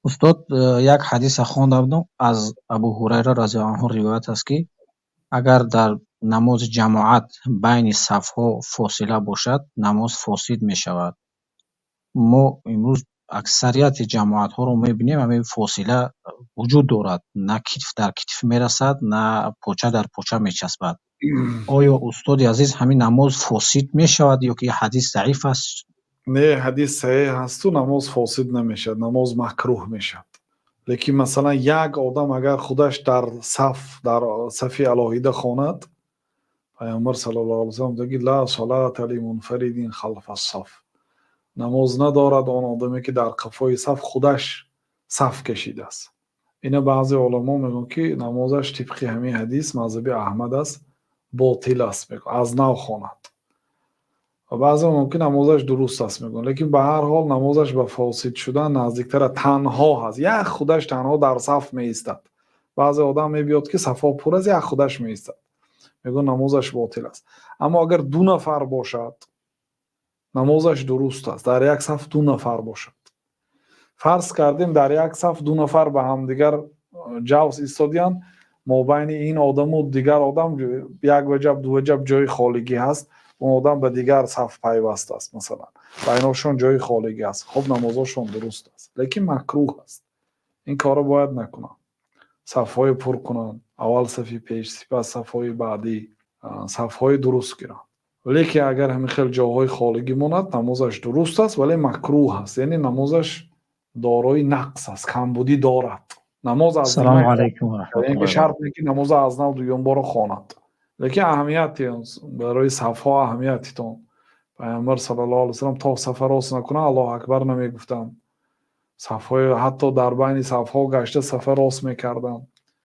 Устод, як ҳадиса хонда будам, аз Абу Ҳурайра разияллоҳу анҳу ривоят аст, ки агар дар намози ҷамоат байни сафҳо фосила бошад, намоз фосид мешавад. Мо имрӯз аксарияти ҷамоатҳоро мебинем, ҳамин фосила вуҷуд дорад, на китф дар китф мерасад, на поча дар поча мечаспад. Оё, устоди азиз, ҳамин намоз фосид мешавад ё ки ҳадис заиф аст? Не, ҳадис саҳеҳ ҳасту, намоз фосид намешавад, намоз макрӯҳ мешавад. Лекин, масалан, як одам агар худаш дар саф, дар сафи алоҳида хонад, Пайғамбар саллаллоҳу алайҳи васаллам мегӯяд: ла салата лимунфаридин халфа саф. Намоз надорад он одаме, ки дар қафои саф худаш саф кашидааст. Ина баъзе уламо мегӯянд, ки намозаш тибқи ҳамин ҳадис, мазҳаби Аҳмад аст, ботил аст, мегӯяд, аз нав хонад. Ва баъзе мумкин намозаш дуруст аст мегӯянд, лекин ба ҳар ҳол намозаш ба фосид шудан наздиктара. Танҳо ҳаст, як худаш танҳо дар саф меистад. Баъзе одам мебиёд, ки сафҳо пур аст, як худаш меистад, мегӯяд, намозаш ботил аст. Аммо агар ду нафар бошад, намозаш дуруст аст. Дар як саф ду нафар бошад, фарз кардем, дар як саф ду нафар ба ҳамдигар ҷавз истодиянд, мобайни ин одаму дигар одам як ваҷаб, ду ваҷаб ҷои холигӣ ҳаст, он одам ба дигар саф пайваст аст, масалан, байношон ҷои холигӣ аст, хуб, намозошон дуруст аст, лекин макрӯҳ аст. Ин корро бояд накунанд, сафҳое пур кунанд, аввал сафи пеш, сипас сафҳои баъдӣ, сафҳои дуруст гиранд. Лекин агар ҳамин хел ҷойҳои холигӣ монад, намозаш дуруст аст, вале макрӯҳ аст, яъне намозаш дорои нақс аст, камбудӣ дорад намоз аз. Салому алайкум. Яъне шарт не, ки намоза аз нав дуюмбора хонад, лекин аҳамияти барои сафҳо аҳамиятитон. Пайғамбар саллаллоҳу алайҳи васаллам то сафа рост накунад, Аллоҳу акбар намегуфтанд. Сафҳои, ҳатто дар байни сафҳо гашта, сафа рост мекарданд.